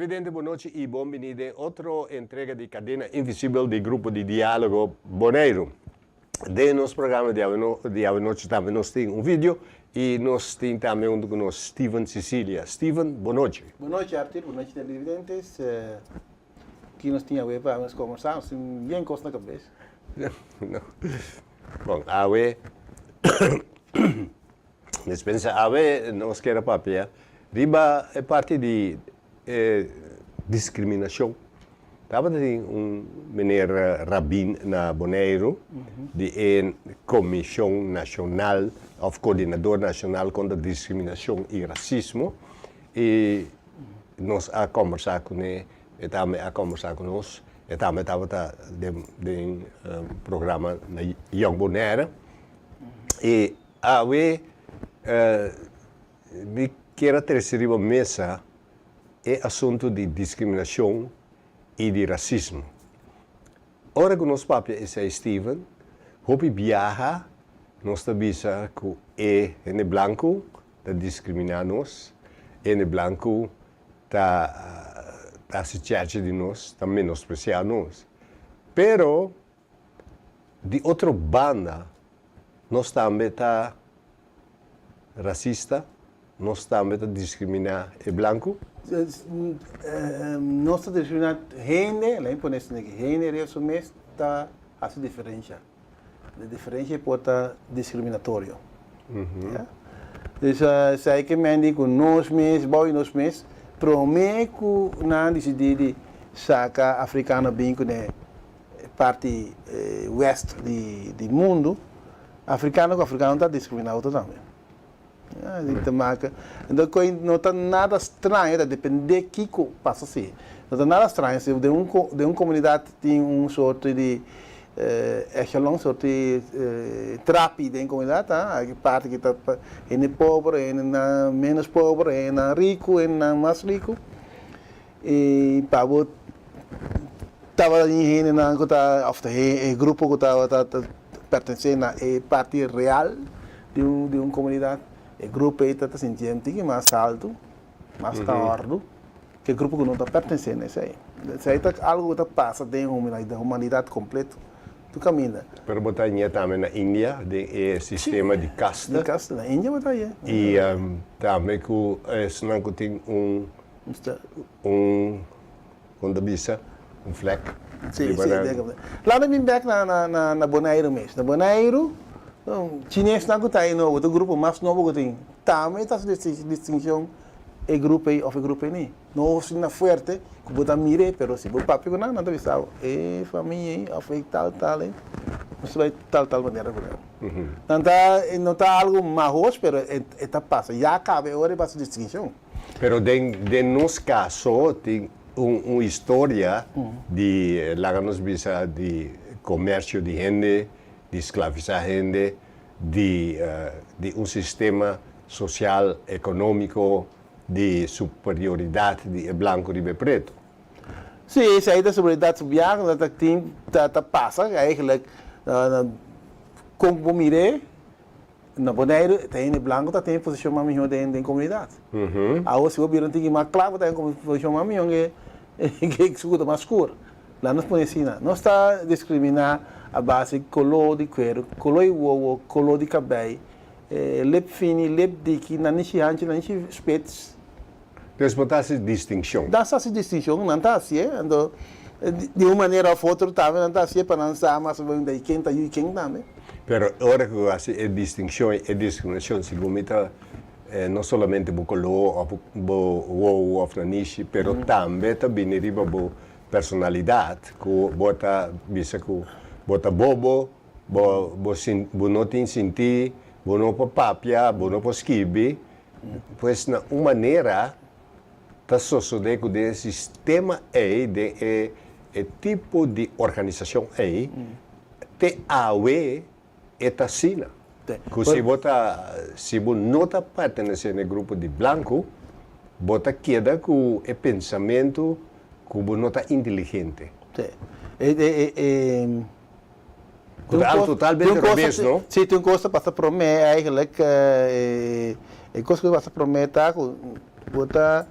Televidente, bon nochi i bon bini den otro entrega di Kadena Invisibel di Grupo di Diálogo Boneiru. Den nos programa di awe di awe nochi tambe nos tin un video i nos tin tambe huntu ku nos Steven Cicilia. Steven, bon nochi. Bon nochi Arthur, bon nochi televidentes. Ki nos tin awe pa nos kombersá? Nos tin bien kos na kabes. No. Bon, awe Dispensa, awe nos kier a papia riba e parti di e discriminacion. Tabata tin un meneer Rabin na Boneiru di e Comision Nacional of Coordinador Nacional contra Discriminacion y Racismo y nos a combersa cune, e tambe a combersa cu nos, e tambe tabata den den programa na Jong Bonaire y awe Mi kier a trese riba mesa e asuntu di diskriminashon i di rasismo. Ora ku nos papia esei Steven, hopi biaha nos ta bisa ku e hende blanku ta diskriminá nos, e hende blanku ta hasi chèche di nos, ta menospresiá nos. Pero di otro banda nos tambe ta rasista, nos tambe ta diskriminá e blanku? Nos ta diskriminá hende, laat mi pone esaki aki, hende riba su mes ta hasi diferensha. E diferensha por ta diskriminatorio. Ya. Dus esaki ke men di ku nos mes, bou di nos mes, promé ku nan disidí di saka afrikano bin kuné parti west di mundu, Africano cu africano ta discrimina otro tambe. Ya, di te maka. Enton cu no ta nada straño, ta depende kico pasa si. No ta nada straño si den un den un comunidad tin un soorto di echelon, soorto di trapi den comunidad, ha, hay parti cu ta hende pober, hendenan menos pober, hendenan rico, hendenan mas rico. Y pa bo tabata tin hendenan cu ta of ta e grupo cu tabata ta pertenece na e parti real di un di un comunidad, e grupo ey ta ta sinti un tiki mas alto, mas ta ordo ke e grupo cu no ta pertenece na esey. Esey ta algo cu ta pasa den humanidad completo, tur caminda. Pero bo ta hañ'é tambe na India den e sistema di kasta. Di kasta, na India bo ta hañ'é. Y tambe cu esnan cu tin un Un, kon ta bisa, un vlek Sí, sí, Laat mi bin bek na, na, na, na Boneiru mes. Na Boneiru, chinesnan ku ta ei nobo, ta grupo mas nobo ku tin. Tambe ta hasi distinshon e grupo ei òf e grupo ei ni. No asina fuerte ku bo ta mir'é, pero si bo papia ku nan, nan ta bisa bo, e famia ei òf e tal tal ei, nos ta bai tal tal manera ku nan. Nan ta, no ta algu mahos, pero e ta pasa. Ya kaba e ora e basa distinshon. Pero den den nos caso tin un un historia di laga nos bisa di comercio di hende, di sclavisa hende, di di un sistema social economico di superioridad di e blanco riba e preto. Sí, esei ta superioridad su biaha ta ta tin ta ta pasa eigenlijk con bo mir'é. Na Boneiru ta hende blanco ta tin posicion mas miho den den comunidad. Awor si bo bira un tiki mas cla bo ta tin posicion mas miho ke ke esun cu ta mas scur. Laat nos pone asina, nos ta discrimina a base di color di cuero, color di wowo, color di cabey, lip fini, lip diki, nanishi hanchi, nanishi spits. Dus bo ta haci distincion. Nan sa haci distincion, nan ta hacié, anto di un manera of otro tambe nan ta hacié pa nan sa mas o menos di ken ta yu i ken tambe. Pero ora cu haci e distincion y e discriminacion segun mi ta no solamente bo color of bo wowo of nanishi pero tambe ta bini riba bo personalidad cu bo ta bisa cu bo ta bobo, bo bo no tin sinti, bo no por papia, bo no por skibi. Pues na un manera ta sosodé ku den e sistema ei, den e e tipo di organisashon ei, te awe e ta asina. Ku si bo ta, si bo no ta pertenesé na e grupo di blanku, bo ta keda ku e pensamentu ku bo no ta inteligente. Ku ta algo totalmente robes, no? Sí, tin un kos ta pasa promé eigenlijk, e kos ku ta pasa promé ta ku bo ta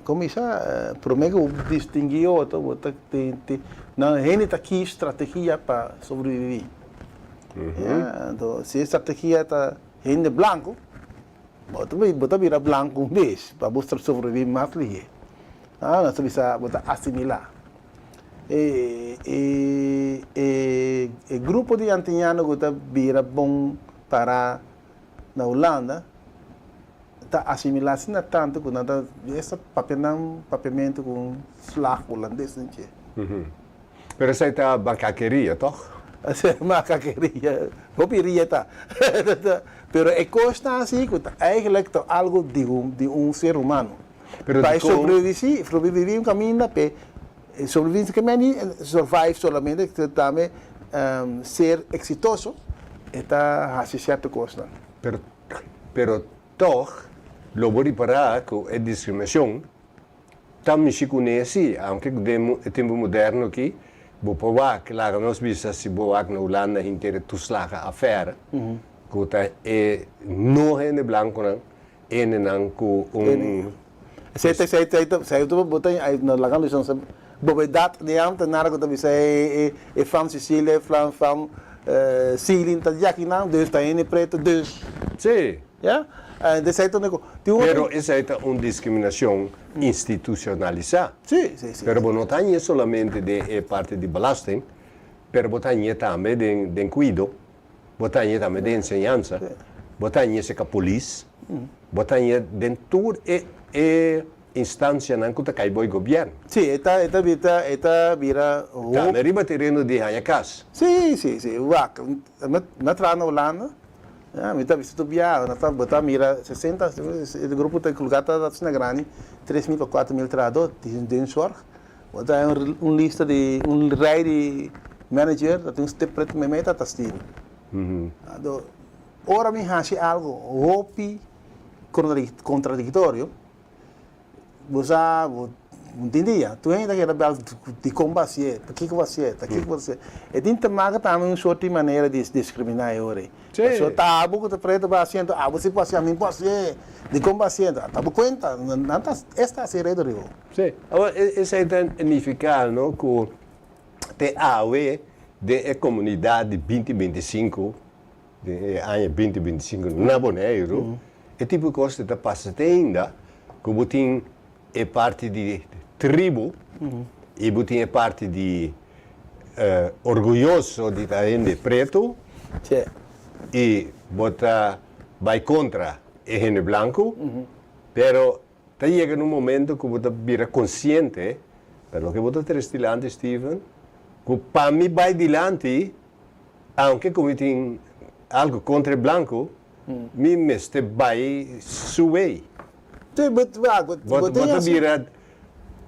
Kuminsá promé ku bo distinguí otro, bo ta tin nan hende ta ki strategia pa sobreviví. Ya, anto si e strategia ta hende blanku, bo ta bo ta bira blanku un bes pa bo sobreviví mas lihé. Ah, nos ta bisa bo ta asimilá. E e e e grupo di antiñano ku ta bira bon pará na Hulanda, ta asimilá asina tantu ku nan ta esta papia nan papiamentu ku un slag hulandes den dje. Pero esei ta makakeria, tòg? Esei makakeria, hopi ria ta. Pero e kosnan asi ku ta eigentlik ta algu di un di un ser humano. Pero Pa e dikon? sobreviví, sobreviví un kaminda p'e sobreviví ke men di survive solamente, tambe ser eksitoso e ta hasi sierto kosnan. Pero Pero tog lo bo ripará ku e diskriminashon ta mishi kuné sí, aunke ku den e tempu moderno aki bo por wak, laga nos bisa si bo wak na Hulanda henter e toeslagen affaire ku ta e no hende blankonan hendenan ku un Esei ta esei ta esei ta bo ta no laga nos bisa bobedat di ambtenaar ku ta bisa e e fam Cecilia e flam fam Celine ta di akinan dus ta hende pretu dus. Sí. Ya esei ta un tin otro. Pero esei ta un diskriminashon institucionalisá. Sí sí sí. Pero bo no ta hañ'é solamente den e parti di belasting pero bo ta hañ'é tambe den den kuido. Bo ta hañ'é tambe den enseñansa, bo ta hañ'é serka polis, bo ta hañ'é den tur e e instancianan ku ta kai bo e gobièrnu. Sí, e ta e ta bira e ta bira hopi. Tambe riba tereno di haña kas. Sí, sí, sí. Wak, mi a traha na Hulanda, ya, mi ta bisa tur biaha, no ta bo ta mira sesenta, e grupo ta e lugar ta asina grandi, 3000 pa 4000 trahadó den zorg. Bo ta haña un lista di un rei di manager ta tin un stip pretu meimei ta ta Steven. Anto ora mi haci algo hopi contradictorio bo sa bo tin dia tur hende ta keda bel dikon bo hacié, pakiko bo hacié, ta kiko bo hacié. E tin te maka tambe un soort di manera di discrimina e ora ei. Pasobra ta abo ku ta pretu bo hacié anto abo si por hacié ami no por hacié, dikon bo hacié anto ta bo kuenta nan ta esta haci redo riba bo. Sí, awor esei ta nifiká no ku te awe den e komunidat di binti 25, den e aña binti 25 na Boneiru, e tipo di kos ta pasa te ainda ku bo tin e parti di tribu i bo tin e parti di orguyoso di ta hende pretu i bo ta bai kontra e hende blanku, pero Ta yega na un momento ku bo ta bira konsiente, ta loke bo ta tres dilanti Steven, ku pa mi bai dilanti, aunke ku mi tin algu kontra e blanku, mi mester bai su wey. Sí, but wak, bo Bo tin ta así. bira,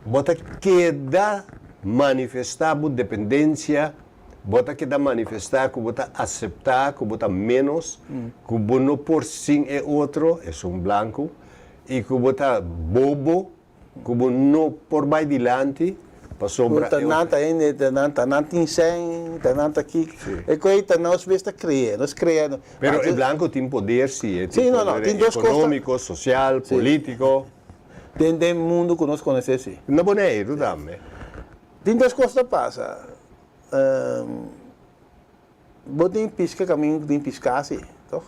bo ta keda manifestá bo dependensia, bo ta keda manifestá ku bo ta aseptá ku bo ta ménos, ku bo no por sin e otro, esun blanku, I ku bo ta bobo, ku bo no por bai dilanti, pasobra Ta e nan ta hende, ta nan ta nan tin sèn, ta nan ta kiko. E ku ei ta nos mes ta krea, nos krea. Pero e blanko tin poder si, e tin Sí, no, no, poder tin dos kos ta. ekonómiko, sosial, polítiko. Den den mundu ku nos konosé si. Na Boneiru tambe. Tin dos kos ta pasa. Bo tin piska kaminda ku tin piská si, tòg?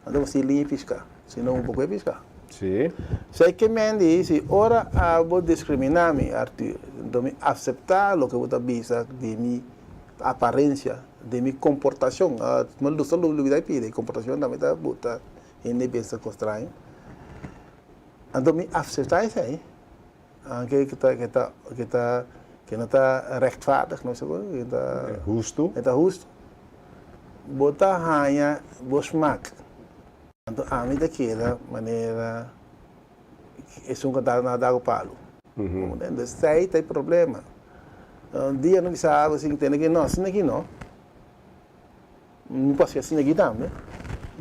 Anto bo si liña piska, si no bo por kohe piska. Sí. Sa ke men di si ora abo diskriminá mi, Arthur, anto mi aseptá loke bo ta bisa di mi aparensia, di mi komportashon. Mi ta lubidá e pida, e komportashon tambe ta buta hende pensa kos straño. Anto mi aseptá esei. Anke ke ta ke ta ke ta ke no ta rechtvaardig, no sa ke ta Hustu. ke ta hustu. Bo ta haña bo smak. Anto ami ta keda manera esun ku ta na da ku palu. Entonces esei ta e problema. Un dia no bisa algu sin tende ki no, asina ki no. Mi por hasi asina aki tambe.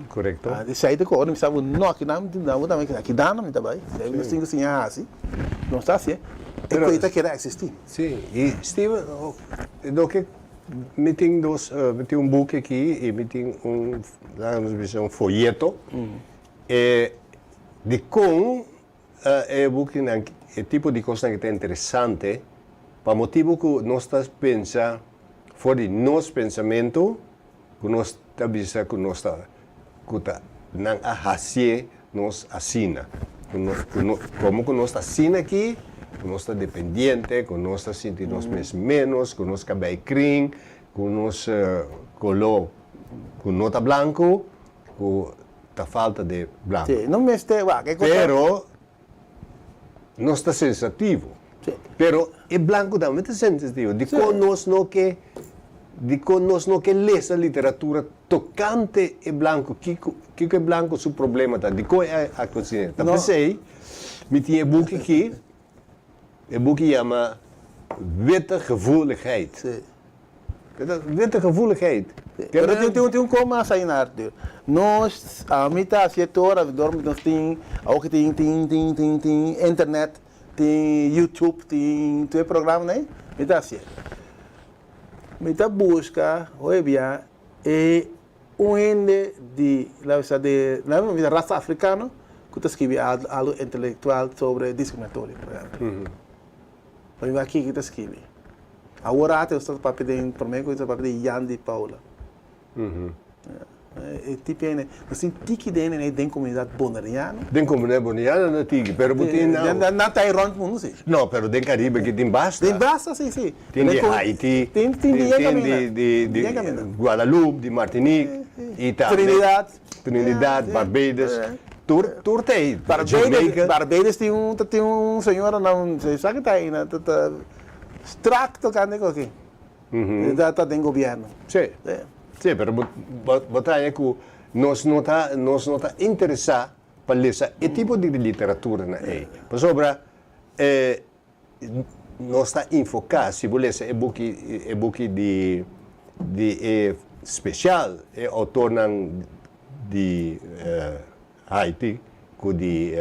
Korekto. Di sei ta kore, mi sa ku no aki nan, mi tambe aki dana mi ta bai. Esei nos tin ku siña hasi. Nos ta hasié. E koi ta keda eksistí. Sí, i Steven, loke mi tin dos, mi tin un buki aki i mi tin un, laga nos bisa un foyeto, e dikon. e bukinan, e tipo di kosnan ku ta interesante, pa motibu ku nos ta pensa for di nos pensamentu, ku nos ta bisa ku nos ta, ku ta nan a hasié nos asina, ku nos, ku no, komo ku nos ta asina aki, ku nos ta dependiente, ku nos ta sinti nos mes ménos, ku nos kabei krin, ku nos koló ku no ta blanku, ku ta falta de blanku. Sí, no mester wak e kos ta. Pero nos ta sensativo. Sí. Pero e blanku tambe ta sensativo. Dikon nos no ke, dikon nos no ke lesa literatura tokante e blanku? Kiko, kiko e blanku su problema ta? Dikon e a konsiderá? Ta p'esei mi tin e buki aki, e buki yama Witte Gevoeligheid. Sí. Witte gevoeligheid. Pero tin tin tin un kos mas aina Arthur. Nos ami ta hasi tur ora dor nos tin awor ki tin tin tin tin tin internet tin youtube tin tur e programanan ei mi ta hasié. Mi ta buska hoy bia e un hende di laga bisa di laga bisa rasa afrikano ku ta skibi algo intelectual sobre discriminatorio por ehempel. Pa mi wak kiko ta skibi. Awor ate nos ta papia den prome ku ta papia di Jan di Paula. E tipo hende, nos tin tiki den hende den komunidat boneriano. Den komunidat boneriano no tiki, pero bo tin nan. Nan ta ei rònt mundu si. No, pero den Karibe aki tin basta. Tin basta si, si. Tin di Haiti, tin di di Guadalupe, di Martinique, i tambe. Trinidad. Trinidad, Barbados, tur tur ta ei. Jamaica. Barbados tin un tin un señora nan sa ki ta ei nan ta ta strak tokante e kos aki. Ta ta den gobierno. Si, si pero bo bo ta haña ku nos no ta nos no ta interesá pa lesa e tipo di literaturanan ei. Pasobra e Nos ta infoká, si bo lesa e buki, e buki di di e spesial e outornan di Haiti ku di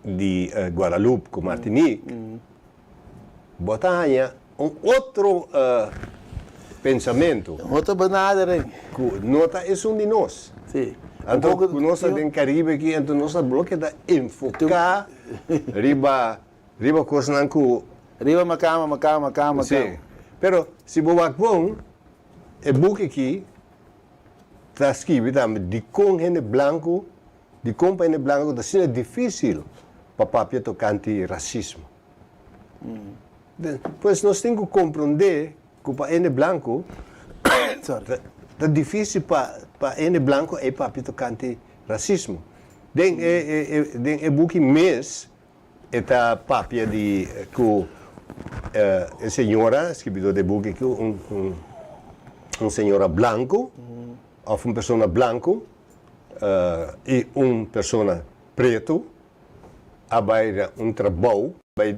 di Guadalupe ku Martinique, bo ta haña un otro pensamentu. Un otro benadering. Ku no ta esun di nos. Sí. Anto ku nos ta den Caribe aki, anto nos ta blo keda enfoká riba riba kosnan ku. Riba makama, makama, makama, makama. Sí. Pero si bo wak bon, e buki aki ta skibi tambe dikon hende blanku, dikon pa hende blanku ta asina difísil pa papia tokante rasismo. Pues nos tin ku komprondé ku pa hende blanku ta difísil pa pa hende blanku ei papia tokante rasismo. Den e den e buki mes e ta papia di ku e señora skibidó di e buki ku un un un señora blanku òf un persona blanku i un persona pretu a bai na un trabou bai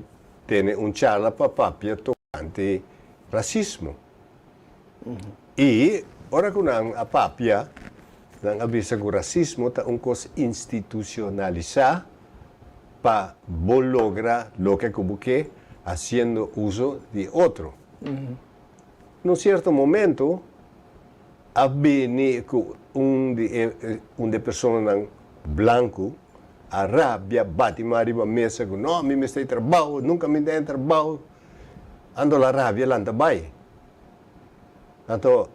tene un charla pa papia tokante rasismo. I ora ku nan a papia, nan a bisa ku rasismo ta un kos institucionalisá pa bo logra loke ku bo ke hasiendo uso di e otro. Na un sierto momento a bini ku un di e un di e personanan blanku a rabia bati man riba mesa ku no mi mester e trabou nunka mi ta den trabou anto la rabia lanta bai anto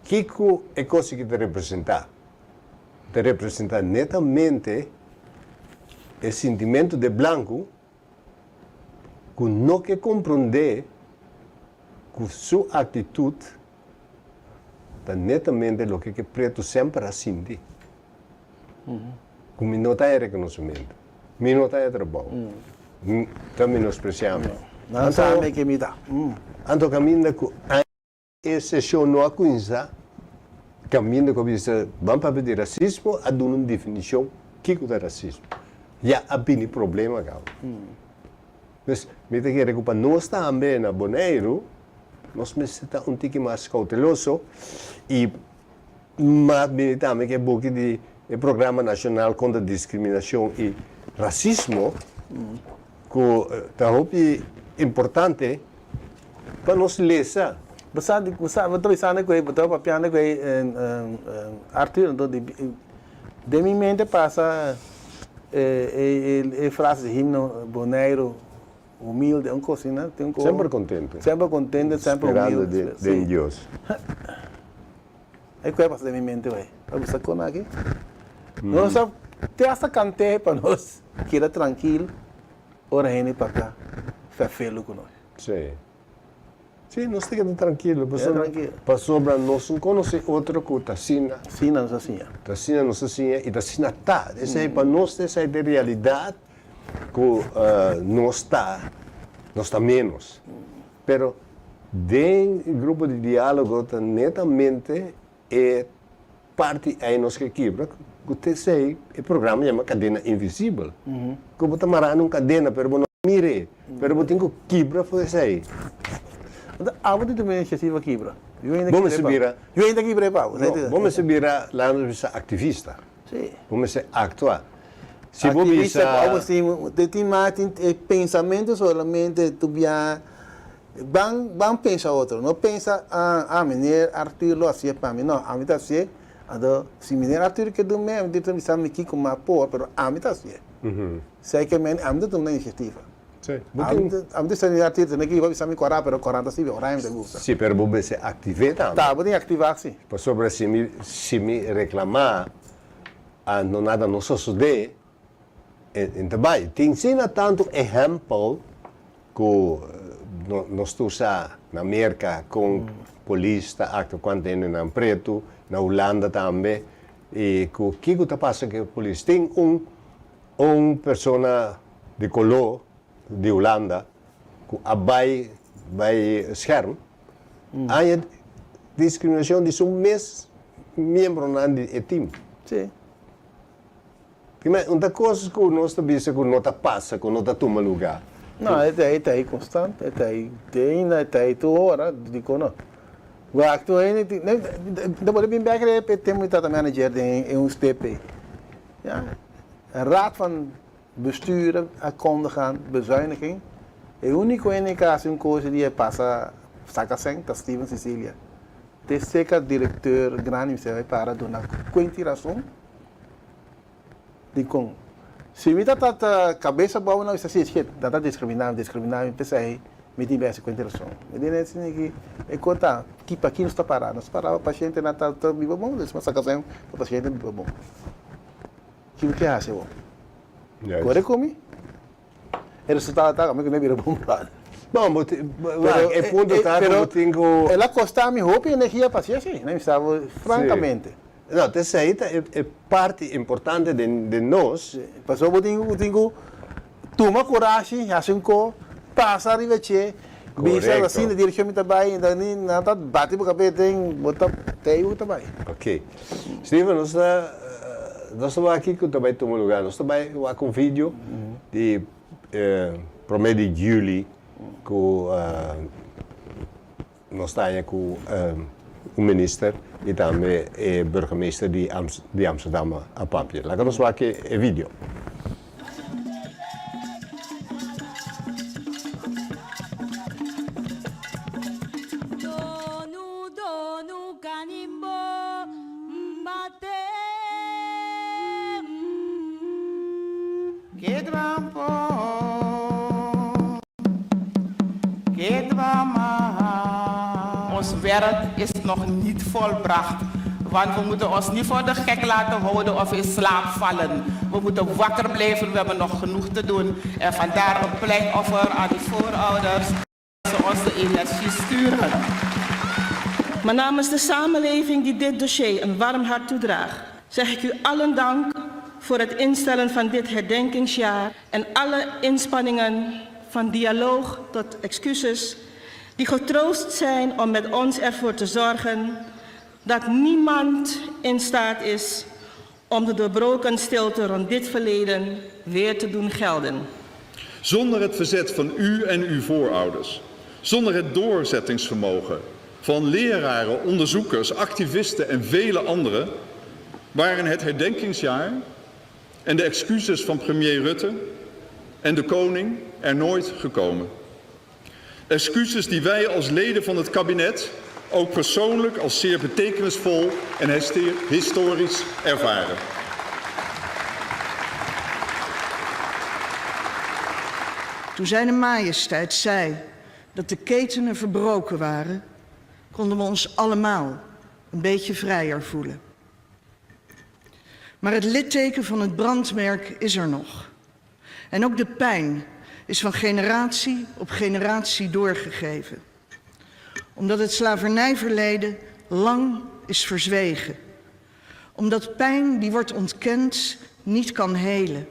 kiko e kos aki ta representa ta representa netamente e sintimentu de blanku ku no ke komprondé ku su aktitut ta netamente loke ke pretu semper a sinti. Ku mi no ta e rekonosementu, mi no ta e trabou, ta menospresiá mi. Nan sa mi ke mi ta. Anto kaminda ku e seshon no a kuminsá, kaminda ku a bisa ban papia di rasismo a duna un definishon kiko ta rasismo. Ya a bini problema kaba. Pues mi ta kere ku pa nos tambe na Boneiru nos mester ta un tiki mas kouteloso i Mas bini tambe ku e buki di e Programa Nashonal kontra Diskriminashon i Rasismo ku ta hopi importante pa nos lesa. Bo sa di bo sa bo ta bisando ku e bo ta papiando ku e Arthur anto di den mi mente pasa. E e frase di himno Boneiru humilde, un kos asina, tin un kos. Semper kontento. Semper kontento, semper humilde. Sperando den Dios. E kue a pasa den mi mente bai. Pa bisa kon aki. Nos a te hasta kant'é pa nos keda trankil ora hende papia fèfelu ku nos. Sí. Sí, nos ta keda trankilo pasobra pasobra nos no konosé otro ku ta asina. Asina nos a siña. Ta asina nos a siña i ta asina ta. Esei pa nos esei ta e realidat ku nos ta, nos ta ménos. Pero den e grupo di diálogo ta netamente e parti ei nos ke kibra ku ta esei e programa yama kadena invisibel. Ku bo ta mará na un kadena pero bo no mir'é, pero bo tin ku kibra for esei. Anto abo tin tuma inisiativa kibra? Yo ainda Bo mester bira. Yo ainda kibra e pa bo. No, bo mester bira laga nos bisa aktivista. Sí. Bo mester aktua. Si bo Aktivista bisa. ku abo tin, tin mas tin e pensamentu solamente tu bia Ban ban pensa otro, no pensa ah ah meneer Arthur lo hacié pa mi, no ami ta hacié, anto si meneer Arthur ke dun mi, ami ta bisa mi kiko mi a por, pero ami ta hacié. Esei ke men ami ta tuma iniciativa. Ami ta bisa meneer Arthur tene ke bisa mi kora, pero kora ta sirbi, oranje mi ta gusta. Si, pero bo mester activé tambe. Ta, bo tin activá si. Pasobra si mi si mi reclamá, anto nada no sosodé, e ta bai. Tin asina tantu ehèmpel ku nos tur sa na Merka kon polis ta aktua kuantu hendenan pretu, na Hulanda tambe, i ku kiko ta pasa ku e polis. Tin un un persona di koló di Hulanda ku a bai bai scherm haña diskriminashon di su mes miembronan di e tim. Prima, un ta kos ku nos ta bisa ku no ta pasa, ku no ta tuma lugá. No, e ta ei, ta ei konstant, e ta ei te ainda, e ta ei tur ora, dikon no? Wak tur hende tin, ta por bin bek riba e tempu mi tabata manager den e un step ei. Ya, Raad van Bestuur a kondig aan bezuiniging, e uniko hende ku a hasi un kos di e pasa saka sèn ta Steven Cecilia. Te seka direkteur grandi mi sey para duna kuenta i rason. Dikon? Si mi ta ta kabes abou nan bisa si shit, nan ta diskriminá mi, diskriminá mi, p'esei mi tin bes kuenta rason. Mi di nan ki e kos ta, ki pa ki nos ta pará? Nos ta pará pa pashentenan ta ta biba bon, nos ta saka pa pashentenan biba bon. Ki mi ke hasi awor? Kore ku mi? E resultado ta ku mi no bira bon brother. Bon, bo tin, wak, e punto ta ku bo tin ku. El a kosta mi hopi energia pa hasi esei, mi sa bo frankamente. No, ta esei ta e parti importante den nos. Pasobra bo tin ku tin ku tuma kurashi, hasi un ko, pasa riba dje, bisa asina direkshon mi ta bai, nan ta bati bo kabes den bo ta tei bo ta bai. Ok. Steven, nos ta nos ta wak kiko ta bai tuma lugar. Nos ta bai wak un video di prome di juli ku nos ta haña ku un minister i tambe e burgemeester di di Amsterdam a papia. Laga nos wak e video. Ons werk is nog niet volbracht, want we moeten ons niet voor de gek laten houden of in slaap vallen. We moeten wakker blijven, we hebben nog genoeg te doen. En vandaar een pleitoffer aan de voorouders dat ze ons de energie sturen. Maar namens de samenleving die dit dossier een warm hart toedraagt, zeg ik u allen dank voor het instellen van dit herdenkingsjaar en alle inspanningen van dialoog tot excuses die getroost zijn om met ons ervoor te zorgen dat niemand in staat is om de doorbroken stilte rond dit verleden weer te doen gelden. Zonder het verzet van u en uw voorouders, zonder het doorzettingsvermogen van leraren, onderzoekers, activisten en vele anderen, waren het herdenkingsjaar en de excuses van premier Rutte en de koning er nooit gekomen. Excuses die wij als leden van het kabinet ook persoonlijk als zeer betekenisvol en historisch ervaren. Toen Zijne Majesteit zei dat de ketenen verbroken waren, konden we ons allemaal een beetje vrijer voelen. Maar het litteken van het brandmerk is er nog. En ook de pijn is van generatie op generatie doorgegeven. Omdat het slavernijverleden lang is verzwegen. Omdat pijn die wordt ontkend niet kan helen.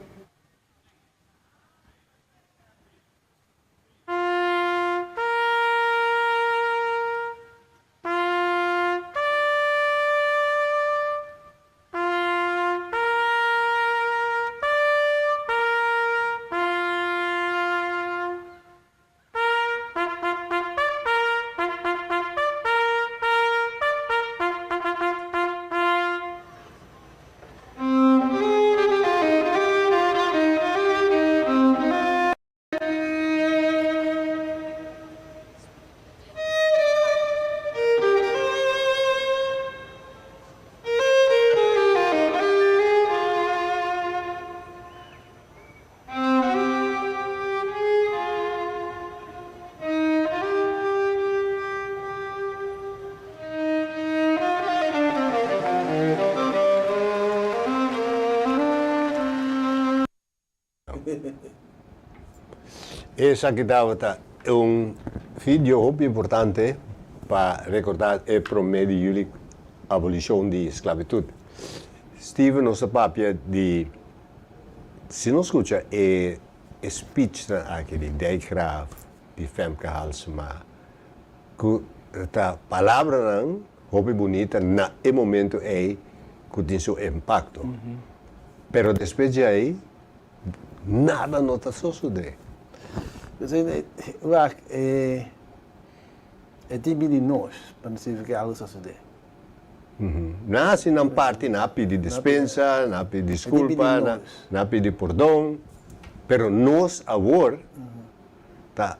Esaki tabata un video hopi importante pa recorda e prome di juli abolicion di sclavitud. Steven nos ta papia di si nos scucha e speechnan aki di Dijkgraaf, di Femke Halsema cu ta palabranan hopi bunita na e momento ey cu tin su impacto. Pero despues di ey nada no ta sosode. Wak, e tin bini nos pa nos significa algo sosode. Nan hasi nan parti, nan a pidi dispensa, nan a pidi disculpa, nan a pidi pordon, pero nos awor ta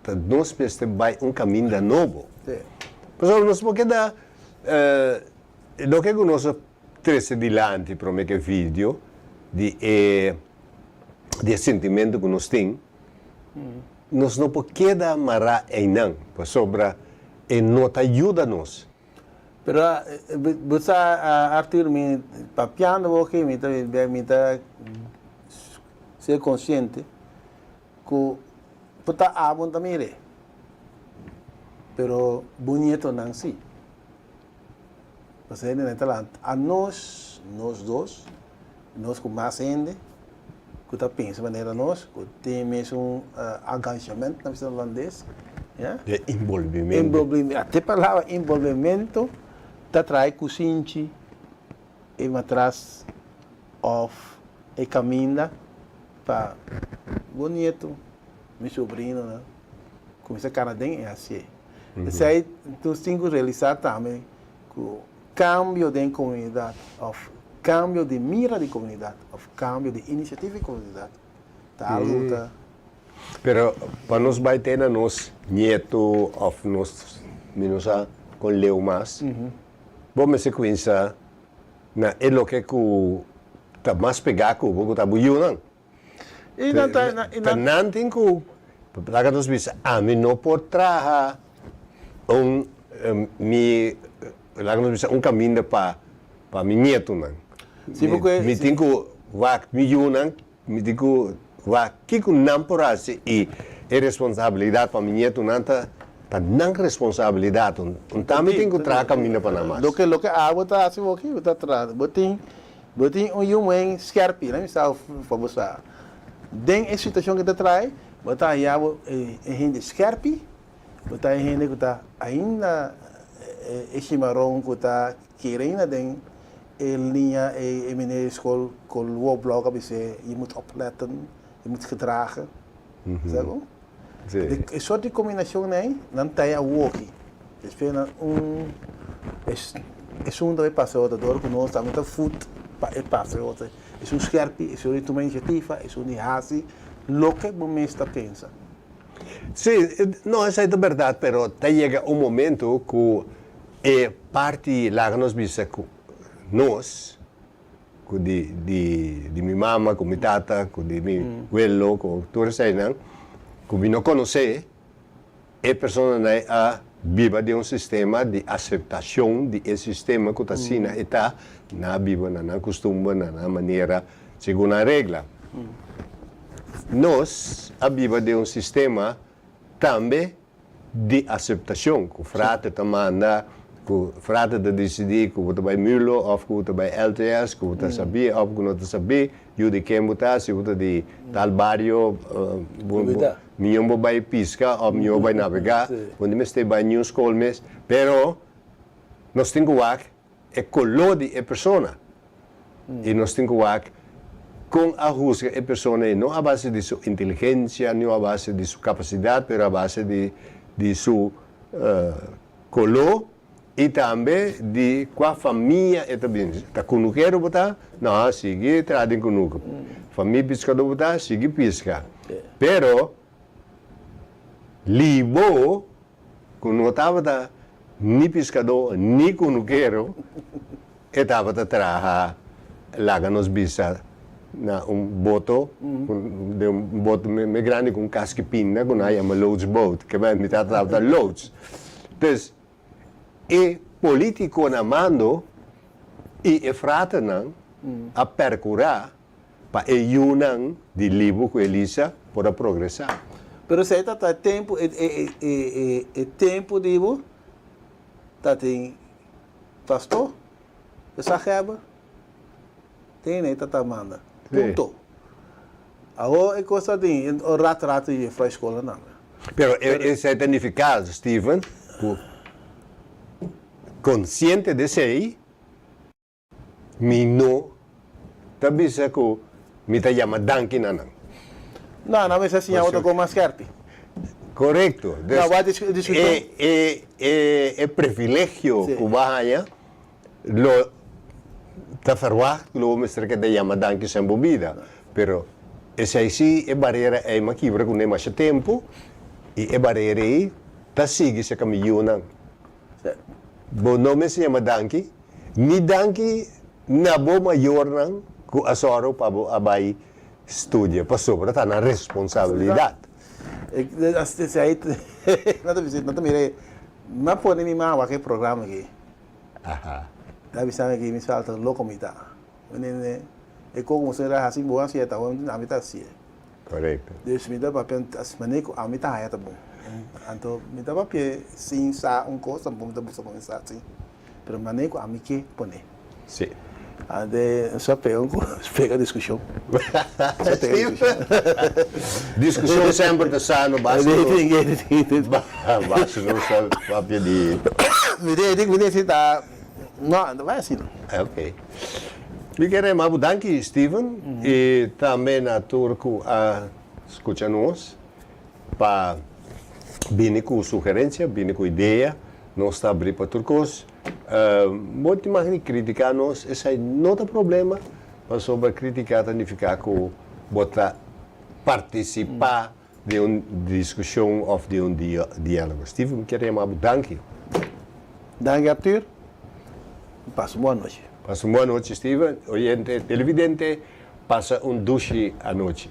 ta nos mester bai un caminda nobo. Pasobra nos por keda loke cu nos a trece dilanti prome cu e video di e di e sentimento cu nos tin, nos no por keda mara eynan pasobra e no ta yuda nos. Pero bo sa Arthur mi papiando bo aki mi ta mi ta ser consciente cu por ta abo no ta mire pero bo nietonan si. Pasobra hende nan ta lanta anos nos dos nos cu mas hende cu ta pensa manera nos cu tin mesun aganshament na bisa holandes ya. De involvimento. Involvimento te palabra involvimento ta trae cusinchi e matras of e caminda pa bo nieto mi sobrinonan cuminsa cana den e hacié. Esey nos tin cu realisa tambe cu cambio den comunidad of cambio di mira di comunidad of cambio di iniciativa di comunidad ta algo cu ta. Pero pa nos bay te na nos nieto of nos mi no sa con leu mas, bo mester cuminsa na e loke cu ta mas pega cu bo cu ta bo yunan. Ta nan tin ku laga nos bisa ami no por traha un mi laga nos bisa un kaminda pa pa mi nietonan. Mi tin ku wak mi yunan, mi tin ku wak kiko nan por hasi i e responsabilidat pa mi nietonan ta ta nan responsabilidat. Un ta mi tin ku traha kaminda pa nan mas. Loke loke abo ta hasi bo aki bo ta traha bo tin Bo tin un yu muhé skèrpi, laat mi sa pa bo sa. Den e situashon ku ta trae, bo ta haña bo e hende skèrpi, bo ta e hende ku ta ainda e shimaron ku ta kere ainda den e liña e meneer di skol ku luo blou ku a bis'é, je moet opletten, je moet gedragen. Sa ku? E sort di kombinashon ei, nan ta e awoki. Despues nan un esun ta bai pasa e otro dor ku nos tambe ta fut pa e pasa e otro. Esun skerpi, esun di tuma inisiativa, esun di hasi loke bo mes ta pensa. Sí, no esei ta bèrdat, pero ta yega un momento ku e parti laga nos bisa ku nos, ku di di di mi mama, ku mi tata, ku di mi welo, ku tur eseinan. ku mi no konosé, e personanan a biba den un sistema di aseptashon di e sistema ku ta asina e ta, nan a biba na nan kustumber, na nan manera, segun nan regla. Nos a biba den un sistema tambe di aseptashon, ku frater ta manda, ku frater ta disidí ku bo ta bai Mulo òf ku bo ta bai LTS, ku bo ta sabí òf ku no ta sabí, yu di ken bo ta, si bo ta di tal bario, bo mihó bo bai piska òf mihó bo bai nabegá, bo no mester bai niun skol mes, pero nos tin ku wak e koló di e persona i nos tin ku wak kon a husga e persona ei, no a base di su inteligensia, no a base di su kapasidat, pero a base di di su koló i tambe di kua famia e ta bini. Ta kunukero bo ta? No, sigui traha den kunuku. Famia piskadó bo ta? Sigui piska. Pero libo ku no tabata ni piskadó ni kunukero, e tabata traha, laga nos bisa, na un boto, den un boto me grandi ku un kaski pinda ku nan a yama loodsboot, ke mi tata tabata loods. Pues, e politikonan mando i e fraternan a perkurá pa e yunan di Libo ku Elisa por a progresá. Pero esei ta ta e tempu, e e e e e tempu di bo ta tin pastor, gezaghebber, tin e ta ta manda. Punto. Awor e kos ta tin un rat rat di juffrouw skolanan. Pero esei ta nifiká, Steven, ku konsiente di esei, Mi no ta bisa ku mi ta yama danki na nan. No, nan mester siña otro kon mas skerpi. Korekto. No, wak diskushon. E e e privilegio ku bo a haña lo ta ferwagt ku lo bo mester keda yama danki sen bo bida. Pero esei si e barera ei m'a kibra kuné masha tempu i e barera ei ta sigui serka mi yunan. Bo no mester yama danki, ni danki na bo mayornan ku a sòru pa bo a bai studia, pasobra ta nan responsabilidat. Mi a pone mi mama wak e programa aki. El a bisa mi ki mi salta loko mi ta. E koko ku mi a hasi bo a hasi e ta awor ami ta hasié. Korekto. Dus mi ta papia manera ku ami ta haña ta bon. Anto mi ta papia sin sa un kos tampoco mi ta buska pa mi sa si. Pero manera ku ami ke pone. Si. Anto sa pega un kos, pega diskushon. Sa pega diskushon. Diskushon semper ta sano basta no basta no sa papia di. Mi ta mi ta si ta no no bai asina. Ok. Mi ke rema bo danki Steven i tambe na tur ku a skucha nos pa bini ku sugerensia, bini ku idea, nos ta abri pa tur kos. Bo tin mag di kritiká nos, esei no ta problema, pasobra kritiká ta nifiká ku bo ta partisipá den un diskushon òf den un diálogo. Steven, mi ke rema bo danki. Danki Arthur. Pasa un bon anochi. Pasa un bon anochi Steven. Oyente, televidente, pasa un dushi anochi.